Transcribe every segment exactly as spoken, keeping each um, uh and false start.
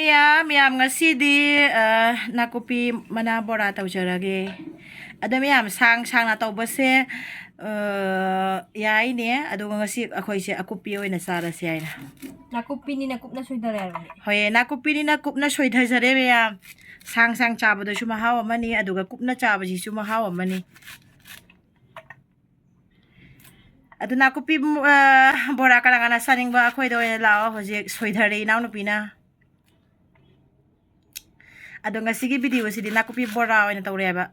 ꯃꯌꯥꯝ, ꯃꯌꯥꯝ, ꯉꯁꯤꯗꯤ, ꯑ, ꯅꯥꯀꯨꯞꯄꯤ ꯃꯅꯥ ꯕꯣꯔꯥ ꯇꯧꯖꯔꯒꯦ꯫ ꯑꯗꯣ ꯃꯌꯥꯝ, ꯁꯥꯡ ꯁꯥꯡꯅ ꯇꯧꯕꯁꯦ, ꯑ, ꯌꯥꯏꯅꯦ꯫ ꯑꯗꯨꯒ ꯉꯁꯤ ꯑꯩꯈꯣꯏꯁꯦ ꯑꯀꯨꯞꯄꯤ ꯑꯣꯏꯅ ꯆꯥꯔꯁꯦ ꯍꯥꯏꯅ꯫ ꯅꯥꯀꯨꯞꯄꯤꯅꯤꯅ ꯀꯨꯞꯅ ꯁꯣꯏꯗꯔꯦ ꯍꯥꯏꯕꯅꯦ꯫ ꯍꯣꯏ, ꯅꯥꯀꯨꯞꯄꯤꯅꯤꯅ ꯀꯨꯞꯅ ꯁꯣꯏꯊꯖꯔꯦ ꯃꯌꯥꯝ꯫ ꯁꯥꯡ ꯁꯥꯡ ꯆꯥꯕꯗꯁꯨ ꯃꯍꯥꯎ ꯑꯃꯅꯤ, ꯑꯗꯨꯒ ꯀꯨꯞꯅ ꯆꯥꯕꯁꯤꯁꯨ ꯃꯍꯥꯎ ꯑꯃꯅꯤ꯫ ꯑꯗꯨ ꯅꯥꯀꯨꯞꯄꯤ, ꯑ, ꯕꯣꯔꯥ ꯀꯅꯥ ꯀꯅꯥ ꯆꯥꯅꯤꯡꯕ ꯑꯩꯈꯣꯏꯗ ꯑꯣꯏꯅ ꯂꯥꯛꯑꯣ꯫ ꯍꯧꯖꯤꯛ ꯁꯣꯏꯊꯔꯦ ꯏꯅꯥꯎꯅꯨꯄꯤꯅ꯫ ꯑꯗꯣ ꯉꯁꯤꯒꯤ ꯚꯤꯗꯤꯑꯣꯁꯤꯗꯤ ꯅꯥꯀꯨꯞꯄꯤ ꯕꯣꯔꯥ ꯑꯣꯏꯅ ꯇꯧꯔꯦꯕ꯫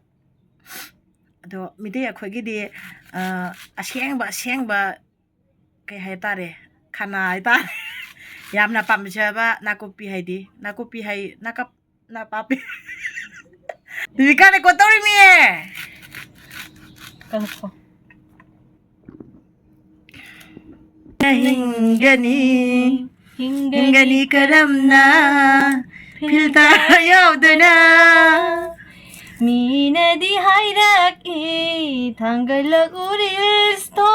ꯑꯗꯣ ꯃꯤꯇꯩ ꯑꯩꯈꯣꯏꯒꯤꯗꯤ, ꯑ, ꯑꯁꯦꯡꯕ, ꯑꯁꯦꯡꯕ ꯀꯩ ꯍꯥꯏꯇꯥꯔꯦ, ꯈꯅꯥ ꯍꯥꯏꯇꯥꯔꯦ꯫ ꯌꯥꯝꯅ ꯄꯥꯝꯖꯕ ꯅꯥꯀꯨꯞꯄꯤ ꯍꯥꯏꯗꯤ, ꯅꯥꯀꯨꯞꯄꯤ ꯍꯥꯏ, ꯅꯥꯀꯞ-, ꯅꯥꯄꯥꯛꯄꯤ꯫ ꯗꯤꯕꯤꯀꯥ record ꯇꯧꯔꯤꯃꯤꯌꯦ꯫ ꯀꯩꯅꯣ꯫ ꯍꯤꯡꯒꯅꯤ, ꯍꯤꯡꯒꯅꯤ ꯀꯔꯝꯅ filter ꯌꯥꯎꯗꯅ? ꯃꯤꯅꯗꯤ ꯍꯥꯏꯔꯛꯏ, ꯊꯥꯡꯒꯠꯂꯛꯎ reelsꯇꯣ,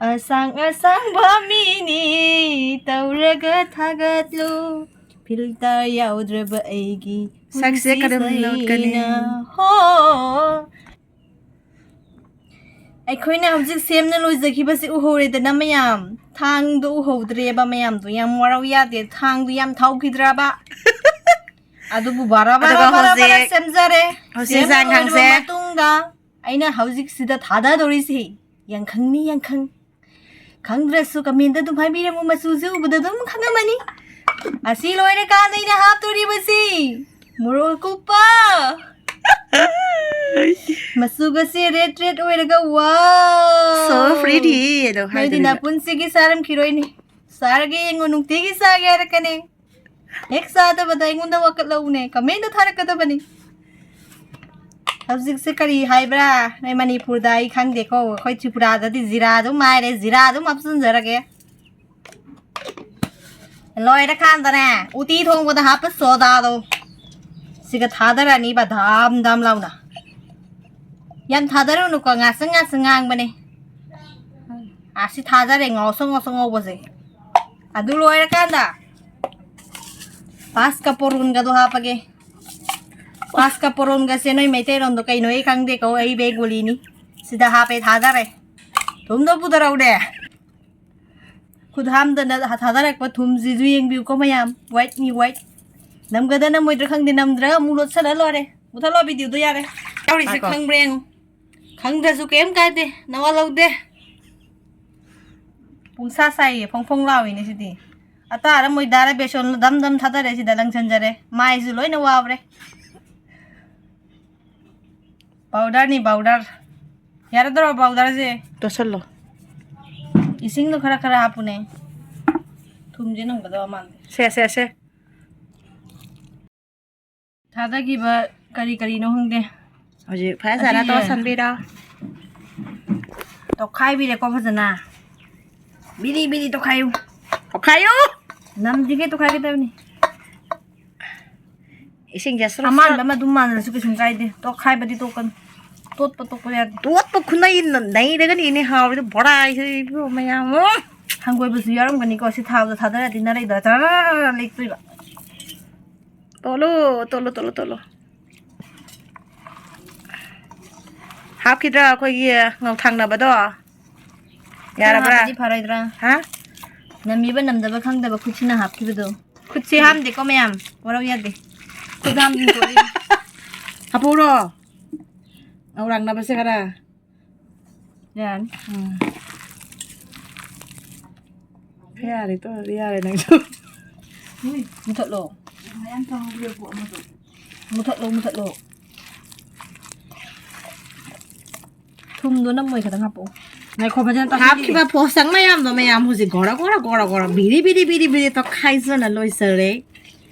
ꯑꯁꯥꯡ ꯑꯁꯥꯡꯕ ꯃꯤꯅꯤ ꯇꯧꯔꯒ ꯊꯥꯒꯠꯂꯨ꯫ Filter ꯌꯥꯎꯗ꯭ꯔꯕ ꯑꯩꯒꯤ ꯁꯛꯁꯦ ꯀꯔꯝꯅ ꯄꯨꯟꯁꯤꯁꯤꯅ꯫ ꯎꯠꯀꯅꯤ? ꯍꯣ꯫ ꯑꯩꯈꯣꯏꯅ ꯍꯧꯖꯤꯛ ꯁꯦꯝꯅ ꯂꯣꯏꯖꯈꯤꯕꯁꯤ ꯎꯍꯧꯔꯦꯗꯅ ꯃꯌꯥꯝ꯫ ꯊꯥꯡꯗꯣ ꯎꯍꯧꯗ꯭ꯔꯦꯕ ꯃꯌꯥꯝꯗꯣ꯫ ꯌꯥꯝ ꯋꯥꯔꯧ ꯌꯥꯗꯦ꯫ ꯊꯥꯡꯗꯣ ꯌꯥꯝ ꯊꯥꯎꯈꯤꯗ꯭ꯔꯕ? ꯑꯗꯨꯕꯨ ꯕꯥꯔꯥ ꯕꯥꯔꯥ ꯑꯗꯨꯒ ꯕꯥꯔꯥ ꯍꯧꯖꯤꯛ, ꯕꯥꯔꯥ ꯁꯦꯝꯖꯔꯦ꯫ ꯍꯧꯖꯤꯛ ꯁꯦꯝꯕ ꯏꯟꯖꯥꯡ ꯂꯣꯏꯔꯕ ꯈꯥꯡꯁꯦ꯫ ꯃꯇꯨꯡꯗ ꯑꯩꯅ ꯍꯧꯖꯤꯛ ꯁꯤꯗ ꯊꯥꯗꯗꯧꯔꯤꯁꯤ ꯌꯥꯡꯈꯪꯅꯤ, ꯌꯥꯡꯈꯪ꯫ ꯈꯪꯗ꯭ꯔꯁꯨ commentꯇ ꯑꯗꯨꯝ ꯍꯥꯏꯕꯤꯔꯝꯃꯨ, ꯃꯆꯨꯁꯦ ꯎꯕꯗ ꯑꯗꯨꯝ ꯈꯪꯉꯝꯃꯅꯤ꯫ ꯑꯁꯤ ꯂꯣꯏꯔꯀꯥꯟꯗ ꯑꯩꯅ ꯍꯥꯞꯇꯣꯔꯤꯕꯁꯤ ꯃꯣꯔꯣꯛ ꯑꯀꯨꯞꯄ꯫ ꯃꯆꯨꯒꯁꯦ red red ꯑꯣꯏꯔꯒ, wow! So pretty ꯑꯗꯣ ꯅꯣꯏꯗꯤ ꯍꯥꯏꯗꯣꯔꯤꯕ꯫ ꯅꯄꯨꯟꯁꯤꯒꯤ ꯆꯥꯔꯝꯈꯤꯔꯣꯏꯅꯦ꯫ ꯆꯥꯔꯒ ꯌꯦꯡꯉꯨ, ꯅꯨꯡꯇꯤꯒꯤ ꯆꯥꯒꯦ ꯍꯥꯏꯔꯛꯀꯅꯤ꯫ ꯍꯦꯛ ꯆꯥꯗꯕꯗ ꯑꯩꯉꯣꯟꯗ ꯋꯥꯀꯠꯂꯧꯅꯦ, commentꯇ ꯊꯥꯔꯛꯀꯗꯕꯅꯤ꯫ ꯍꯧꯖꯤꯛꯁꯦ ꯀꯔꯤ ꯍꯥꯏꯕ꯭ꯔꯥ? ꯅꯣꯏ ꯃꯅꯤꯄꯨꯔꯗ ꯑꯩ ꯈꯪꯗꯦꯀꯣ, ꯑꯩꯈꯣꯏ ꯇ꯭ꯔꯤꯄꯨꯔꯥꯗꯗꯤ ꯖꯤꯔꯥ ꯑꯗꯨꯝ ꯍꯥꯏꯔꯦ, ꯖꯤꯔꯥ ꯑꯗꯨꯝ ꯍꯥꯞꯆꯤꯟꯖꯔꯒꯦ꯫ ꯂꯣꯏꯔꯀꯥꯟꯗꯅꯦ, ꯎꯇꯤ ꯊꯣꯡꯕꯗ ꯍꯥꯞꯄ ꯁꯣꯗꯥꯗꯣ ꯁꯤꯒ ꯊꯥꯗꯔꯅꯤꯕ, ꯗꯥꯝ ꯗꯥꯝ ꯂꯥꯎꯅ꯫ ꯌꯥꯝ ꯊꯥꯗꯔꯨꯅꯨꯀꯣ, ꯉꯥꯡꯁꯪ ꯉꯥꯡꯁꯪ ꯉꯥꯡꯕꯅꯦ꯫ ꯑꯁꯤ ꯊꯥꯗꯔꯦ, ꯉꯧꯁꯣꯛ ꯉꯧꯁꯣꯛ ꯉꯧꯕꯁꯦ꯫ ꯑꯗꯨ ꯂꯣꯏꯔꯀꯥꯟꯗ ꯄꯥꯁꯀ ꯄꯣꯔꯣꯟꯒꯗꯣ ꯍꯥꯞꯄꯒꯦ꯫ ꯄꯥꯁꯀ ꯄꯣꯔꯣꯟꯒꯁꯦ ꯅꯣꯏ ꯃꯩꯇꯩꯂꯣꯟꯗꯣ ꯀꯩꯅꯣ ꯑꯩ ꯈꯪꯗꯦꯀꯣ, ꯑꯩ ꯕꯦꯡꯒꯣꯂꯤꯅꯤ꯫ ꯁꯤꯗ ꯍꯥꯞꯄꯦ, ꯊꯥꯗꯔꯦ꯫ ꯊꯨꯝꯗꯣ ꯄꯨꯊꯔꯛꯎꯅꯦ꯫ ꯈꯨꯠ ꯍꯥꯝꯗꯅ ꯊꯥꯗꯔꯛꯄ ꯊꯨꯝꯁꯤꯁꯨ ꯌꯦꯡꯕꯤꯌꯨꯀꯣ ꯃꯌꯥꯝ, white ꯅꯤ white꯫ ꯅꯝꯒꯗ ꯅꯝꯃꯣꯏꯗ꯭ꯔꯥ ꯈꯪꯗꯦ, ꯅꯝꯗ꯭ꯔꯒ ꯑꯃꯨꯛ ꯂꯣꯠꯁꯜꯂ ꯂꯣꯏꯔꯦ꯫ ꯃꯨꯊꯠꯂꯣ video ꯗꯣ ꯌꯥꯔꯦ꯫ ꯇꯧꯔꯤꯁꯦ ꯉꯥꯏꯈꯣ꯫ ꯈꯪꯕ꯭ꯔꯥ ꯌꯦꯡꯉꯨ꯫ ꯈꯪꯗ꯭ꯔꯁꯨ ꯀꯩꯝ ꯀꯥꯏꯗꯦ, ꯅꯋꯥ ꯂꯧꯗꯦ꯫ ꯄꯨꯡꯁꯥ ꯁꯥꯏꯌꯦ, ꯐꯣꯡ ꯐꯣꯡ ꯂꯥꯎꯏꯅꯦ ꯁꯤꯗꯤ꯫ ꯑꯇꯥꯔ ꯃꯣꯏꯗꯥꯔ ꯕꯦꯁꯣꯟ ꯗꯝ ꯗꯝ ꯊꯥꯗꯔꯦ ꯁꯤꯗ, ꯂꯪꯁꯟꯖꯔꯦ꯫ ꯃꯥꯏꯁꯨ ꯂꯣꯏꯅ ꯋꯥꯕ꯭ꯔꯦ꯫ Powder ꯅꯤ powder꯫ ꯌꯥꯔꯗ꯭ꯔꯣ powder ꯁꯦ? ꯇꯣꯠꯁꯜꯂꯣ꯫ ꯏꯁꯤꯡꯗꯣ ꯈꯔ ꯈꯔ ꯍꯥꯞꯄꯨꯅꯦ꯫ ꯊꯨꯝꯁꯦ ꯅꯝꯒꯗꯕ ꯃꯥꯟꯗꯦ꯫ ꯁꯦ, ꯁꯦ, ꯁꯦ꯫ ꯊꯥꯗꯈꯤꯕ ꯀꯔꯤ ꯀꯔꯤꯅꯣ ꯈꯪꯗꯦ꯫ ꯍꯧꯖꯤꯛ ꯐꯖꯅ ꯑꯁꯤꯁꯦ ꯇꯣꯠꯁꯟꯕꯤꯔꯣ꯫ ꯇꯣꯠꯈꯥꯏꯕꯤꯔꯦꯀꯣ ꯐꯖꯅ꯫ ꯕꯤꯔꯤ ꯕꯤꯔꯤ ꯇꯣꯠꯈꯥꯏꯌꯨ꯫ ꯇꯣꯠꯈꯥꯏꯌꯨ! ꯅꯝꯗ꯭ꯔꯤꯉꯩ ꯇꯣꯠꯈꯥꯏꯒꯗꯕꯅꯤ꯫ ꯏꯁꯤꯡꯁꯦ ꯁꯨꯔꯨꯞ ꯑꯃꯥꯟꯕ ꯁꯨꯔꯨꯞ꯫ ꯑꯃ ꯑꯗꯨꯝ ꯃꯥꯟꯅꯔꯁꯨ ꯀꯩꯁꯨꯝ ꯀꯥꯏꯗꯦ꯫ ꯇꯣꯠꯈꯥꯏꯕꯗꯤ ꯇꯣꯛꯀꯅꯨ꯫ ꯇꯣꯠꯄ ꯇꯣꯛꯄ ꯌꯥꯗꯦ꯫ ꯇꯣꯠꯄ ꯈꯨꯠꯅꯩ ꯅꯩꯔꯒꯅꯤꯅꯦ ꯍꯥꯎꯔꯤꯗꯣ ꯕꯣꯔꯥ ꯍꯥꯏꯁꯦ ꯏꯕꯨ ꯃꯌꯥꯝ꯫ ꯎꯝ! ꯍꯪꯒꯣꯏꯕꯁꯨ ꯌꯥꯎꯔꯝꯒꯅꯤꯀꯣ꯫ ꯁꯤ ꯊꯥꯎꯗ ꯊꯥꯗꯔꯗꯤ ꯅꯔꯩꯗꯣ ꯖꯔ ꯂꯦꯛꯇꯣꯏꯕ꯫ ꯇꯣꯠꯂꯣ, ꯇꯣꯠꯂꯣ, ꯇꯣꯠꯂꯣ, ꯇꯣꯠꯂꯣ꯫ ꯍꯥꯞꯈꯤꯗ꯭ꯔꯥ ꯑꯩꯈꯣꯏꯒꯤ ꯉꯧꯊꯥꯡꯅꯕꯗꯣ? ꯈꯨꯠꯅ ꯌꯥꯔꯕ꯭ꯔꯥ? ꯍꯥꯞꯄꯗꯤ ꯐꯔꯣꯏꯗ꯭ꯔꯥ? ꯍꯥ? ꯅꯝꯃꯤꯕ ꯅꯝꯗꯕ ꯈꯪꯗꯕ ꯈꯨꯠꯁꯤꯅ ꯍꯥꯞꯈꯤꯕꯗꯣ꯫ ꯈꯨꯠꯁꯦ ꯍꯥꯝꯗꯦꯀꯣ ꯃꯌꯥꯝ, ꯋꯥꯔꯧ ꯌꯥꯗꯦ꯫ ꯈꯨꯠ ꯍꯥꯝꯗꯦꯀꯣ꯫ ꯍꯥꯞꯄꯧꯔꯣ? ꯉꯧꯔꯥꯡꯅꯕꯁꯦ ꯈꯔ꯫ ꯌꯥꯔꯅꯤ꯫ ꯎꯝ꯫ ꯌꯥꯔꯦ, ꯇꯣꯛꯑꯁꯤ, ꯌꯥꯔꯦ ꯅꯪꯁꯨ꯫ ꯃꯨꯊꯠꯂꯣ꯫ ꯃꯨꯊꯠꯂꯣ, ꯃꯨꯊꯠꯂꯣ꯫ ꯊꯨꯝꯗꯣ ꯅꯝꯃꯣꯏ ꯈꯤꯇꯪ ꯍꯥꯞꯄꯛꯑꯣ꯫ ꯉꯥꯏꯈꯣ, ꯐꯖꯅ ꯇꯥꯁꯤꯜꯂꯤꯒꯦ꯫ ꯍꯥꯞꯈꯤꯕ ꯄꯣꯠꯁꯛ ꯃꯌꯥꯝꯗꯣ ꯃꯌꯥꯝ ꯍꯧꯖꯤꯛ ꯒꯣꯔ ꯒꯣꯔ ꯒꯣꯔ ꯒꯣꯔ ꯕꯤꯔꯤ ꯕꯤꯔꯤ ꯕꯤꯔꯤ ꯕꯤꯔꯤ ꯇꯣꯈꯥꯏꯖꯅ ꯂꯣꯏꯖꯔꯦ꯫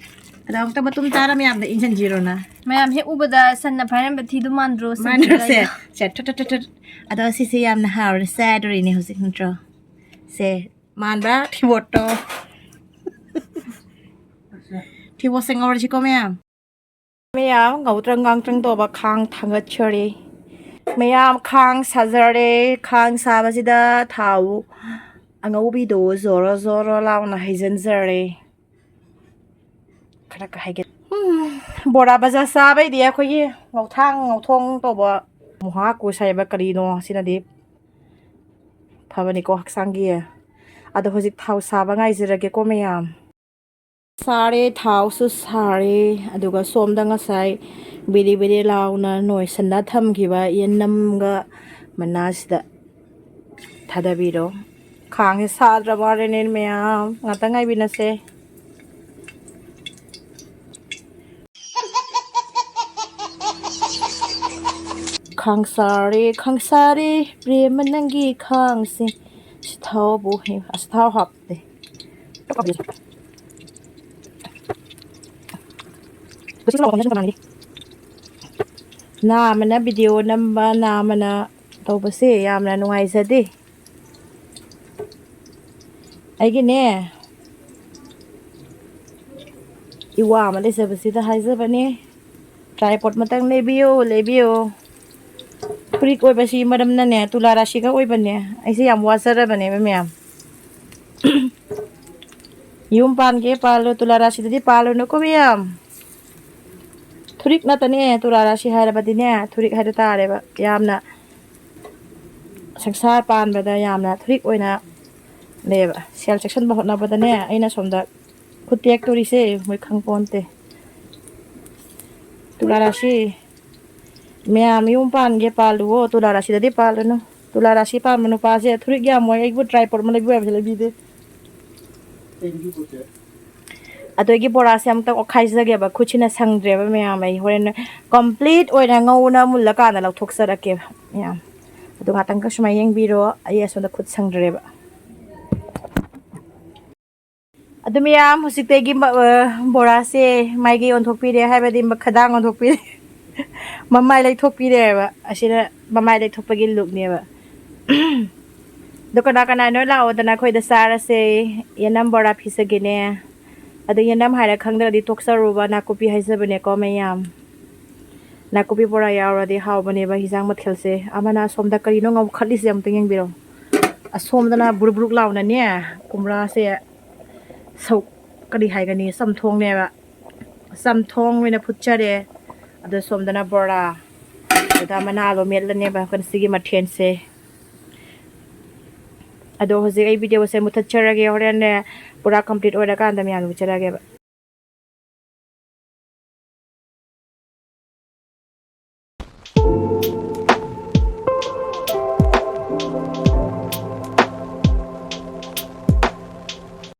ꯑꯗꯣ ꯑꯃꯨꯛꯇ ꯃꯇꯨꯝ ꯇꯥꯔ ꯃꯌꯥꯝꯗ ꯏꯟꯁꯤꯟꯁꯤꯔꯣꯅ꯫ ꯃꯌꯥꯝ ꯍꯦꯛ ꯎꯕꯗ ꯁꯟꯅ ꯐꯥꯏꯔꯝꯕ ꯊꯤꯗꯨ ꯃꯥꯟꯗ꯭ꯔꯣ? ꯁꯟ ꯃꯥꯟꯗ꯭ꯔꯣꯁꯦ? ꯊꯤꯗꯨ ꯁꯦ, ꯊꯨꯠ, ꯊꯨꯠ, ꯊꯨꯠ, ꯊꯨꯠ꯫ ꯑꯗꯣ ꯁꯤꯁꯦ ꯌꯥꯝꯅ ꯍꯥꯎꯔꯦ, ꯆꯥꯗꯣꯔꯤꯅꯦ ꯍꯧꯖꯤꯛ, ꯅꯠꯇ꯭ꯔꯣ? ꯁꯦ, ꯃꯥꯟꯕ꯭ꯔꯥ? ꯊꯤꯕꯣꯠꯇꯣ꯫ ꯊꯤꯕꯣꯠꯁꯦ ꯉꯧꯔꯁꯤꯀꯣ, ꯃꯌꯥꯝ꯫ ꯃꯌꯥꯝ ꯉꯧꯗ꯭ꯔꯪ ꯉꯥꯡꯗ꯭ꯔꯪ ꯇꯧꯕ ꯈꯥꯡ ꯊꯥꯡꯒꯠꯆꯔꯤ꯫ ꯃꯌꯥꯝ ꯈꯥꯡ ꯁꯥꯖꯔꯦ꯫ ꯈꯥꯡ ꯁꯥꯕꯁꯤꯗ ꯊꯥꯎ ꯑꯉꯧꯕꯤꯗꯣ ꯖꯣꯔꯣ ꯖꯣꯔꯣ ꯂꯥꯎꯅ ꯍꯩꯖꯤꯟꯖꯔꯦ꯫ ꯈꯔ ꯍꯥꯏꯒꯦ꯫ ꯎꯝ, ꯕꯣꯔꯥ ꯕꯖꯥ ꯆꯥꯕꯩꯗꯤ ꯑꯩꯈꯣꯏꯒꯤ ꯉꯧꯊꯥꯡ ꯉꯧꯊꯣꯡ ꯇꯧꯕ ꯃꯨꯍꯥ ꯀꯨꯁ ꯍꯥꯏꯕ ꯀꯔꯤꯅꯣ, ꯁꯤꯅꯗꯤ ꯐꯕꯅꯤꯀꯣ ꯍꯛꯆꯥꯡꯒꯤ꯫ ꯑꯗꯣ ꯍꯧꯖꯤꯛ ꯊꯥꯎ ꯁꯥꯕ ꯉꯥꯏꯖꯔꯒꯦꯀꯣ ꯃꯌꯥꯝ꯫ ꯁꯥꯔꯦ, ꯊꯥꯎꯁꯨ ꯁꯥꯔꯦ꯫ ꯑꯗꯨꯒ ꯁꯣꯝꯗ ꯉꯁꯥꯏ ꯕꯤꯔꯤ ꯕꯤꯔꯤ ꯂꯥꯎꯅ ꯅꯣꯏꯁꯟꯅ ꯊꯝꯈꯤꯕ ꯌꯦꯅꯝꯒ ꯃꯅꯥꯁꯤꯗ ꯊꯥꯗꯕꯤꯔꯣ꯫ ꯈꯥꯡꯁꯦ ꯁꯥꯗ꯭ꯔꯕ ꯃꯥꯜꯂꯦꯅꯦ ꯃꯌꯥꯝ, ꯉꯥꯛꯇꯪ ꯉꯥꯏꯕꯤꯅꯁꯦ꯫ ꯈꯥꯡꯁꯥꯔꯦ, ꯈꯥꯡꯁꯥꯔꯦ, ꯄ꯭ꯔꯦꯃ ꯅꯪꯒꯤ ꯈꯥꯡꯁꯦ꯫ ꯁꯤ ꯊꯥꯎꯕꯨ ꯍꯦ-, ꯑꯁ, ꯊꯥꯎ ꯍꯥꯞꯇꯦ꯫ ꯅꯥꯃꯅ ꯚꯤꯗꯤꯑꯣ ꯅꯝꯕ, ꯅꯥꯃꯅ ꯇꯧꯕꯁꯦ ꯌꯥꯝꯅ ꯅꯨꯡꯉꯥꯏꯖꯗꯦ꯫ ꯑꯩꯒꯤꯅꯦ, ꯏꯋꯥ ꯑꯃ ꯂꯩꯖꯕꯁꯤꯗ ꯍꯥꯏꯖꯕꯅꯦ, tripod ꯑꯃꯇꯪ ꯂꯩꯕꯤꯌꯣ, ꯂꯩꯕꯤꯌꯣ꯫ ꯐꯨꯔꯤꯠ ꯑꯣꯏꯕꯁꯤ ꯃꯔꯝꯅꯅꯦ, ꯇꯨꯂꯥ ꯔꯥꯁꯤꯒ ꯑꯣꯏꯕꯅꯦ, ꯑꯩꯁꯦ ꯌꯥꯝ ꯋꯥꯖꯔꯕꯅꯦꯕ ꯃꯌꯥꯝ꯫ ꯌꯨꯝ ꯄꯥꯟꯒꯦ ꯄꯥꯜꯂꯣ, ꯇꯨꯂꯥ ꯔꯥꯁꯤꯗꯗꯤ ꯄꯥꯜꯂꯨꯅꯨꯀꯣ ꯃꯌꯥꯝ꯫ ꯊꯨꯔꯤꯛ ꯅꯠꯇꯅꯦ, ꯇꯨꯂꯥ ꯔꯥꯁꯤ ꯍꯥꯏꯔꯕꯗꯤꯅꯦ, ꯊꯨꯔꯤꯛ ꯍꯥꯏꯗꯣ ꯇꯥꯔꯦꯕ꯫ ꯌꯥꯝꯅ ꯁꯪꯁꯥꯔ ꯄꯥꯟꯕꯗ ꯌꯥꯝꯅ ꯊꯨꯔꯤꯛ ꯑꯣꯏꯅ ꯂꯩꯌꯦꯕ꯫ ꯁꯦꯜ ꯆꯦꯛꯁꯟꯕ ꯍꯣꯠꯅꯕꯗꯅꯦ, ꯑꯩꯅ ꯁꯣꯝꯗ ꯈꯨꯠ ꯇꯦꯛꯇꯣꯔꯤꯁꯦ ꯃꯣꯏ ꯈꯪꯄꯣꯟꯇꯦ꯫ ꯇꯨꯂꯥ ꯔꯥꯁꯤ ꯃꯌꯥꯝ, ꯌꯨꯝ ꯄꯥꯟꯒꯦ ꯄꯥꯜꯂꯨꯋꯣ, ꯇꯨꯂꯥ ꯔꯥꯁꯤꯗꯗꯤ ꯄꯥꯜꯂꯨꯅꯨ꯫ ꯇꯨꯂꯥ ꯔꯥꯁꯤ ꯄꯥꯟꯕ ꯅꯨꯄꯥꯁꯦ ꯊꯨꯔꯤꯛ ꯌꯥꯝꯃꯣꯏ, ꯑꯩꯕꯨ tripod ꯑꯃ ꯂꯩꯕꯤꯌꯨ ꯍꯥꯏꯕꯁꯦ ꯂꯩꯕꯤꯗꯦ꯫ ꯑꯗꯨꯒꯤ ꯕꯣꯔꯥꯁꯦ ꯑꯝꯇ ꯑꯣꯠꯈꯥꯏꯖꯒꯦꯕ, ꯈꯨꯠꯁꯤꯅ ꯁꯪꯗ꯭ꯔꯦꯕ ꯃꯌꯥꯝ꯫ ꯑꯩ ꯍꯣꯔꯦꯟ complete ꯑꯣꯏꯅ ꯉꯧꯅ ꯃꯨꯜꯂꯀꯥꯟꯗ ꯂꯧꯊꯣꯛꯆꯔꯛꯀꯦꯕ ꯃꯌꯥꯝ꯫ ꯑꯗꯨ ꯉꯥꯛꯇꯪꯒ ꯁꯨꯃꯥꯏꯅ ꯌꯦꯡꯕꯤꯔꯣ, ꯑꯩ ꯑꯁꯣꯝꯗ ꯈꯨꯠ ꯁꯪꯗ꯭ꯔꯦꯕ꯫ ꯑꯗꯨ ꯃꯌꯥꯝ, ꯍꯧꯖꯤꯛꯇꯒꯤ ꯃ-, ꯑ, ꯕꯣꯔꯥꯁꯦ ꯃꯥꯏꯒꯤ ꯑꯣꯟꯊꯣꯛꯄꯤꯔꯦ, ꯍꯥꯏꯕꯗꯤ ꯃ-, ꯈꯗꯥꯡ ꯑꯣꯟꯊꯣꯛꯄꯤꯔꯦ꯫ ꯃꯃꯥꯏ ꯂꯩꯊꯣꯛꯄꯤꯔꯦꯕ꯫ ꯑꯁꯤꯅ ꯃꯃꯥꯏ ꯂꯩꯊꯣꯛꯄꯒꯤ lookꯅꯦꯕ꯫ ꯑꯗꯣ ꯀꯅꯥ ꯀꯅꯥꯅꯣ ꯂꯥꯛꯑꯣꯗꯅ ꯑꯩꯈꯣꯏꯗ ꯆꯥꯔꯁꯦ꯫ ꯌꯦꯅꯝ ꯕꯣꯔꯥ ꯄꯤꯖꯒꯦꯅꯦ꯫ ꯑꯗꯣ ꯌꯦꯅꯝ ꯍꯥꯏꯔ ꯈꯪꯗ꯭ꯔꯗꯤ ꯇꯣꯛꯆꯔꯨꯕ, ꯅꯥꯀꯨꯞꯄꯤ ꯍꯥꯏꯖꯕꯅꯦꯀꯣ ꯃꯌꯥꯝ꯫ ꯅꯥꯀꯨꯞꯄꯤ ꯕꯣꯔꯥ ꯌꯥꯎꯔꯗꯤ ꯍꯥꯎꯕꯅꯦꯕ ꯍꯤꯟꯖꯥꯡ ꯃꯊꯦꯜꯁꯦ꯫ ꯑꯃꯅ ꯑꯁꯣꯝꯗ ꯀꯔꯤꯅꯣ ꯉꯧꯈꯠꯂꯤꯁꯦ ꯑꯝꯇ ꯌꯦꯡꯕꯤꯔꯣ꯫ ꯑꯁꯣꯝꯗꯅ ꯕꯨꯔꯨꯛ ꯕꯨꯔꯨꯛ ꯂꯥꯎꯅꯅꯦ ꯀꯨꯝꯕ꯭ꯔꯥꯁꯦ ꯁꯧ-, ꯀꯔꯤ ꯍꯥꯏꯒꯅꯤ, ꯆꯝꯊꯣꯡꯅꯦꯕ꯫ ꯆꯝꯊꯣꯡ ꯑꯣꯏꯅ ꯐꯨꯠꯆꯔꯦ꯫ ꯑꯗꯣ ꯁꯣꯝꯗꯅ ꯕꯣꯔꯥ, ꯑꯗꯨꯗ ꯃꯅꯥ ꯑꯂꯨ ꯃꯦꯠꯂꯅꯦꯕ ꯑꯩꯈꯣꯏꯅ ꯁꯤꯒꯤ ꯃꯊꯦꯜꯁꯦ꯫ ꯑꯗꯣ ꯍꯧꯖꯤꯛ ꯑꯩ ꯚꯤꯗꯤꯑꯣꯁꯦ ꯃꯨꯊꯠꯆꯔꯒꯦ, ꯍꯣꯔꯦꯟꯅꯦ ꯄꯨꯔꯥ complete ꯑꯣꯏꯔꯀꯥꯟꯗ ꯃꯌꯥꯝꯗ ꯎꯠꯆꯔꯛꯑꯒꯦꯕ꯫